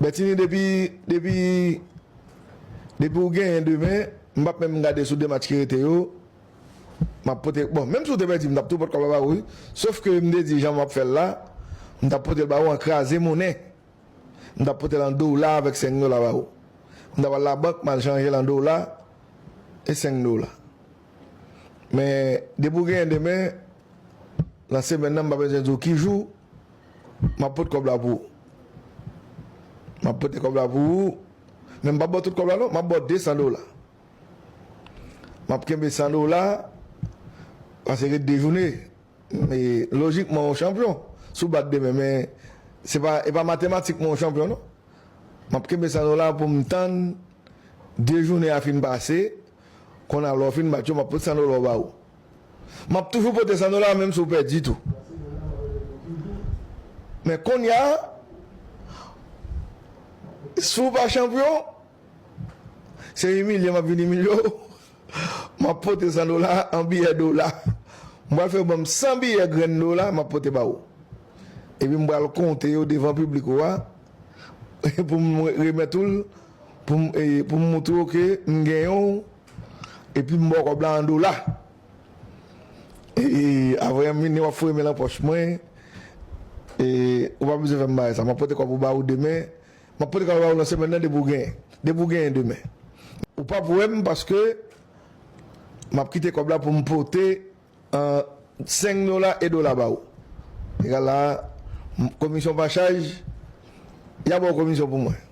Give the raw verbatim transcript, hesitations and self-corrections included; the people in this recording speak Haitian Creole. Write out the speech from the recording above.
Bètini, depi, depi, depi w genyen demen, m p ap menm gade sou de match ki rete yo. M ap pote, bon, menm si w te pèdi, m t ap tou pot kòb la ba ou, wi. Sof ke m te di jan m ap fè l la, m t ap pote l ba ou an kraze monnen. M t ap pote l an dola avèk senk dola ba ou. M t ap al labank, m al chanje l an dola e senk dola. Men, depi w genyen demen, nan semèn nan, m pa bezwen di w ki jou, m ap pote kòb la pou ou. M ap pote kòb la pou ou, men m p ap ba w tout kòb la non, m ap ba w de san dola. M ap kenbe san dola, paske ret de jounen. E, lojikman, w chanpyon. Si w bat demen, men se pa, e pa matematikman w chanpyon, non. M ap kenbe san dola pou m tann de jounen a fin pase. Kounye a, lè w fin bat yo, m ap pote san dola w ba ou. M ap toujou pote san dola, menm si w pèdi tou. Men kounye a, si w pa chanpyon, se imilye m ap vin imilye w. M ap pote san dola an biyè dola. M pral fè yo ban m san biyè grenn dola, m ap pote ba ou. Epi m pral konte yo devan piblik ou a, pou m remèt ou l, pou m, e, pou m moutre w ke m genyen w, epi m ba w kòb la an dola. E, e, avan m vini, w ap foure men nan pòch mwen, e, ou pa bezwen fè m bagay sa. M ap pote kòb ou ba ou demen, m ap pote kòb la ba ou nan semèn nan depi w genyen. Depi w genyen demen. Ou p ap wè m paske m ap kite kòb la pou m pote, an, senk dola e dola ba ou. Egal la, m, komisyon pa chaj, y a ba w komisyon pou mwen.